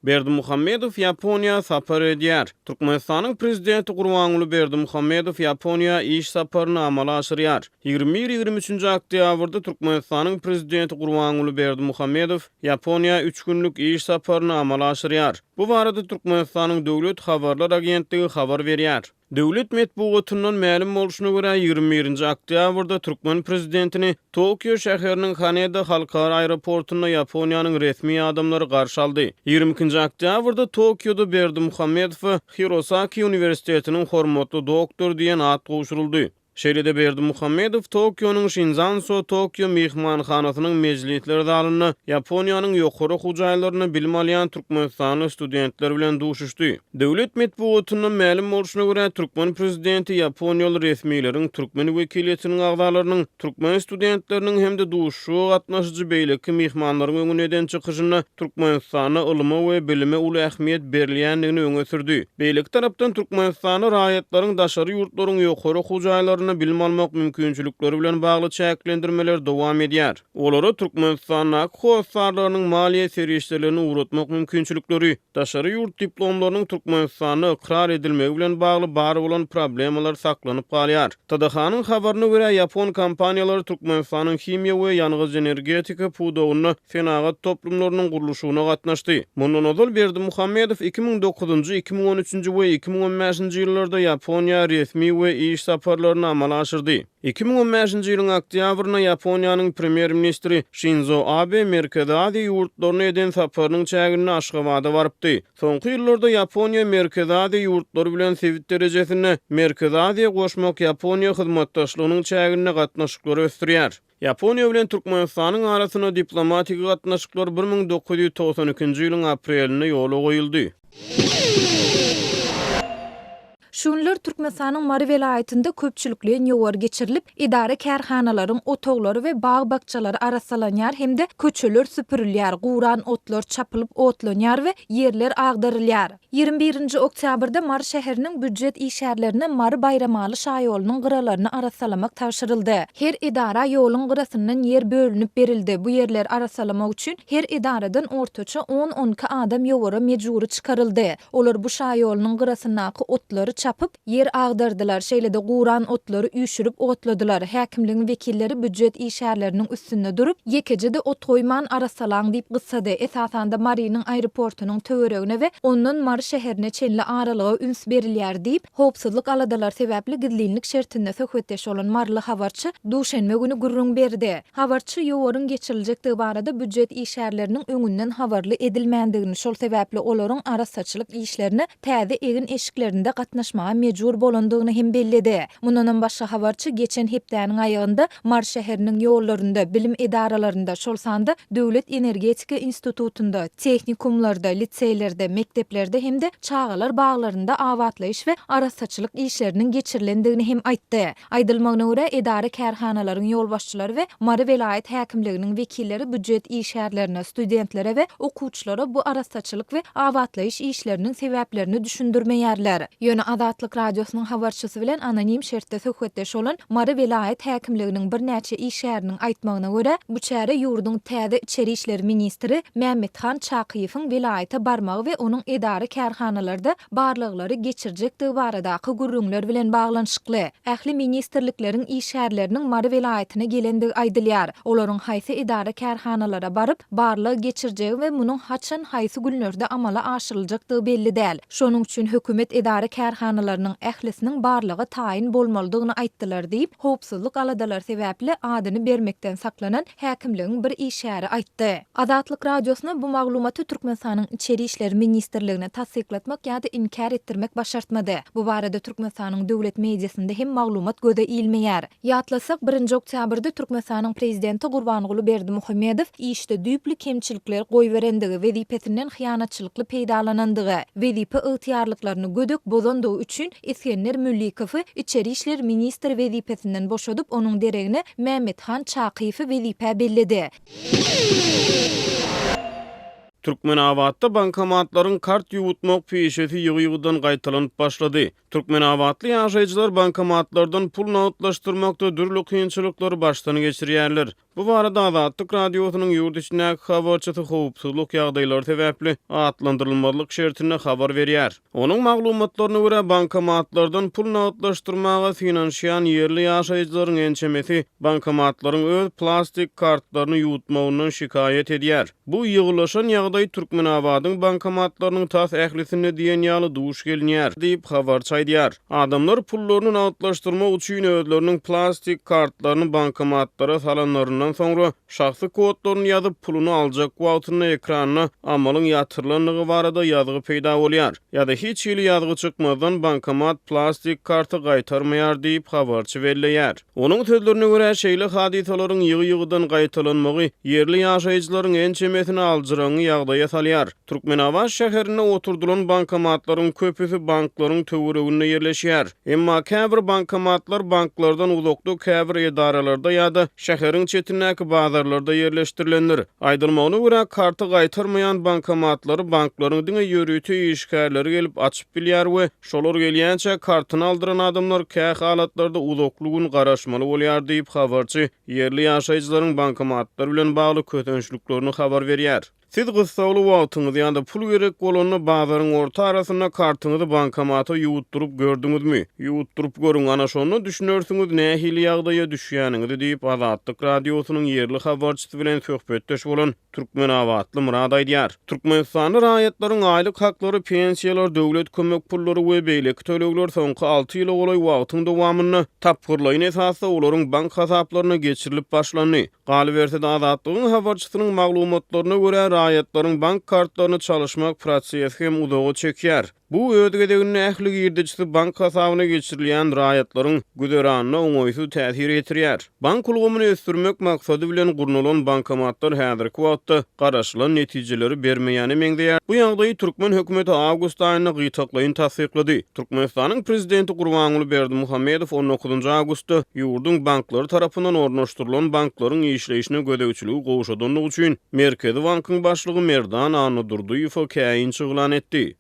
Berdimuhamedow Ýaponiýa sapar edýär. Türkmenistanyň Prezidenti Gurbanguly Berdimuhamedow Ýaponiýa iş saparyny amala aşyrýar. 21, 23-nji oktýabrda Türkmenistanyň Prezidenti Gurbanguly Berdimuhamedow Ýaponiýa üç günlük iş saparyny amala aşyrýar. Bu barada Türkmenistanyň Döwlet habarlar agentligi habar berýär. Döwlet metbugatyndan mälim bolşuna görä, 21-nji oktýabrda türkmen prezidentini Tokio şäheriniň Haneda halkara aeroportunda Ýaponiýanyň resmi adamlary garşy aldy. 22-nji oktýabrda Tokioda Berdimuhamedowa Hirosaki uniwersitetiniň hormatly doktory diýen at gowşuryldy. Şeýle-de Berdimuhamedow Tokionyň Şinzanso Tokio myhmanhanasynyň mejlisler zalynda Ýaponiýanyň ýokary okuw jaýlarynda bilim alýan türkmenistanly studentler bilen duşuşdy. Döwlet metbugatyndan mälim bolşuna görä, türkmen prezidenti ýaponiýaly resmileriň, türkmen wekiliýetiniň agzalarynyň, türkmen studentleriniň hem-de duşuşyga gatnaşyjy beýleki myhmanlaryň öňünde eden çykyşynda Türkmenistanda ylyma we bilime uly ähmiýet berilýändigini öňe sürdi. Beýleki tarapdan, Türkmenistanda raýatlaryň daşary ýurtlaryň ýokary okuw jaýlarynda bilim almak mümkinçilikleri bilen bagly çäklendirmeler dowam edýär. Olara Türkmenistandaky hossarlarynyň maliýe serişdelerini ugratmak mümkinçilikleri, daşary ýurt diplomlarynyň Türkmenistanda ykrar edilmegi bilen bagly bar bolan problemalar saklanyp galýar. TDH-nyň habaryna görä, ýapon kompaniýalary Türkmenistanyň himiýa we ýangyç-energetika pudagynda senagat toplumlarynyň gurluşygyna gatnaşdy. Mundan ozal Berdimuhamedow 2009-njy, 2013-nji we 2015-nji ýyllarda Ýaponiýa resmi we iş saparlaryny amala aşyrdy. 2015-nji ýylyň oktýabrynda Ýaponiýanyň Premýer-ministri Şinzo Abe Merkezi Aziýa ýurtlaryna eden saparynyň çäginde Aşgabada barypdy. Soňky ýyllarda Ýaponiýa Merkezi Aziýa ýurtlary bilen sebit derejesinde Merkezi Aziýa goşmak Ýaponiýa hyzmatdaşlygynyň çäginde gatnaşyklary ösdürýär. Ýaponiýa bilen Türkmenistanyň arasynda diplomatik gatnaşyklar 1992-nji ýylyň aprelinde ýola goýuldy. Şu günler Türkmenistanyň Mary welaýatynda köpçülikleýin ýowar geçirilip, edara-kärhanalaryň otaglary we bag-bakjalary arassalanýar hem-de köçeler süpürilýär, guran otlar çapylyp otlanýar we ýerler agdarylýar. 21-nji oktýabrda Mary şäheriniň býujet işgärlerine Mary-Baýramaly şaýolunyň gyralaryny arassalamak tabşyryldy. Her edara ýoluň gyrasyndan ýer bölünip berildi. Bu ýerleri arassalamak üçin her edaradan ortaça on-on iki adam ýowara mejbury çykaryldy. Olar bu şaýolunyň gyrasyndaky otlary çapyp, ýer agdardylar, şeýle-de guran otlary üýşürip otladylar. Häkimligiň wekilleri býujet işgärleriniň üstünde durup, ýekeje-de ot goýman arassalaň diýip gyssady. Esasanda Marynyň aeroportunyň töweregine we ondan Mary şäherine çenli aralyga üns berilýär diýip, howpsuzlyk aladalary sebäpli gizlinlik şertinde söhbetdeş bolan maryly habarçy duşenbe güni gürrüň berdi. Habarçy ýowaryň geçiriljekdigi barada býujet işgärleriniň öňünden habarly edilmändigini, şol sebäpli olaryň arassaçylyk işlerine täze egin-eşiklerinde gatnaşmaga mejbur bolandygyny hem belledi. Mundanam başga habarçy geçen hepdäniň aýagynda Mary şäheriniň ýollarynda, bilim edaralarynda, şol sanda Döwlet energetika institutynda, tehnikumlarda, liseýlerde, mekdeplerde hem-de çagalar baglarynda abatlaýyş we arassaçylyk işleriniň geçirilendigini hem aýtdy. Aýdylmagyna görä, edara-kärhanalaryň ýolbaşçylary we Mary welaýat häkimliginiň wekilleri býujet işgärlerine, studentlere we okuwçylara bu arassaçylyk we abatlaýyş işleriniň sebäplerini düşündirmeýärler. Ýöne Azatlyk Radiosynyň habarçysy bilen anonim şertde söhbetdeş bolan Mary welaýat häkimliginiň birnäçe işgäriniň aýtmagyna görä, bu çäre ýurduň täze içeri işler ministri Mämmethan Çakyýewiň welaýata barmagy we onuň edara-kärhanalarda barlaglary geçirjekdigi baradaky gürrüňler bilen baglanyşykly. Ähli ministrlikleriň işgärleriniň Mary welaýatyna gelendigi aýdylýar. Olaryň haýsy edara-kärhanalara baryp, barlag geçirjegi we munuň haçan, haýsy günlerde amala aşyryljakdygy belli däl. Şonuň üçin hökümet edara-kärhanalarynyň ählisiniň barlaga taýyn bolmalydygyny aýtdylar diýip, howpsuzlyk aladalary sebäpli adyny bermekden saklanan häkimligiň bir işgäri aýtdy. Azatlyk Radiosyna bu maglumaty Türkmenistanyň Içeri işler ministrligine tassyklatmak ýa-da inkär etdirmek başartmady. Bu barada Türkmenistanyň döwlet mediasynda hem maglumat göze ilmeýär. Ýatlasak, birinji oktýabrda Türkmenistanyň prezidenti Gurbanguly Berdimuhamedow işde düýpli kemçilikler goýberendigi, wezipesinden hyýanatçylykly peýdalanandygy, wezipe ygtyýarlyklaryny gödek bozandygy üçin Isgender Müllikowy içeri işler ministri wezipesinden boşadyp, onuň deregine Mämmethan Çakyýewi wezipä belledi. Türkmenabatda bankomatlaryň kart ýuwutmak pişesi ýygy-ýygydan gaýtalanyp başlady. Türkmenabatly ýaşaýjylar bankomatlardan pul nagtlaşdyrmakda dürli kynçylyklary başdan geçirýärler. Bu barada Azatlyk Radiosynyň ýurt içindäki habarçysy howpsuzlyk ýagdaýlary sebäpli atlandyrylmazlyk şertinde habar berýär. Onuň maglumatlaryna görä, bankomatlardan pul nagtlaşdyrmaga synanyşýan ýerli ýaşaýjylaryň ençemesi bankomatlaryň öz plastik kartlaryny ýuwutmagyndan şikaýat edýär. Bu ýygylaşan ýagdaý Türkmenabadyň bankomatlarynyň tas ählisinde diýen ýaly duş gelinýär, diýip, habarçy aýdýar. Adamlar pullaryny nagtlaşdyrmak üçin özleriniň plastik kartlaryny bankomatlara salanlaryndan soňra, şahsy kodlaryny ýazyp, puluny aljak wagtynda ekranda amalyň ýatyrylandygy barada ýazgy peýda bolýar. Ýa-da hiç hili ýazgy çykmazdan bankomat plastik karty gaýtarmaýar diýip, habarçy belleýär. Onuň sözlerine görä, şeýle hadysalaryň ýygy-ýygydan gaýtalanmagy ýerli ýaşaýjylaryň ençemesini aljyraňňy ýagdaýa salýar. Türkmenabat şäherinde oturdylan bankomatlaryň köpüsi banklaryň töwereginde ýerleşýär. Emma käbir bankomatlar banklardan uzakda käbir edaralarda ýa-da şäheriň çetindäki bazarlarda ýerleşdirilendir. Aýdylmagyna görä, karty gaýtarmaýan bankomatlary banklaryň diňe ýörite işgärleri gelip açyp bilýär we Şolar gelýänçä kartyny aldyran adamlar kä halatlarda uzakly gün garaşmaly bolýar diýip, habarçy ýerli ýaşaýjylaryň bankomatlar bilen bagly kösençliklerini habar berýär. Siz gyssagly wagtyňyz ýa-da pul gerek bolanda bazaryň orta arasynda kartyňyzy bankomata ýuwutdyryp gördüňizmi? Ýuwutdyryp görüň, ana şonda düşünersiňiz nähili ýagdaýa düşýäniňizi diýip, Azatlyk Radiosynyň ýerli habarçysy bilen söhbetdeş bolan Türkmenabatly Myrat aýdýar. Türkmenistanda raýatlaryň aýlyk haklary, pensiýalar, döwlet kömek pullary we beýleki tölegler soňky alty ýyla golaý wagtyň dowamynda tapgyrlaýyn esasda olaryň bank hasaplaryna geçirilip başlandy. Galyberse-de, Azatlygyň habarçysynyň maglumatlaryna görä, raýatlaryň bank kartlaryny çalyşmak prosesi hem uzaga çekýär. Bu öz gezeginde ähli girdejisi bank hasabyna geçirilýän raýatlaryň güzeranyna oňaýsyz täsir ýetirýär. Bank ulgamyny ösdürmek maksady bilen gurnalan bankomatlar häzirki wagtda garaşylan netijeleri bermeýäne meňzeýär. Bu ýagdaýy türkmen hökümeti awgust aýynda gytaklaýyn tassyklady. Türkmenistanyň prezidenti Gurbanguly Berdimuhamedow on dokuzynjy awgustda ýurduň banklary tarapyndan ornaşdyrylan banklaryň işleýşine gözegçiligi gowşadandygy üçin Merkezi bankyň başlygy Merdan Annadurdyýewe käýinç yglan etdi.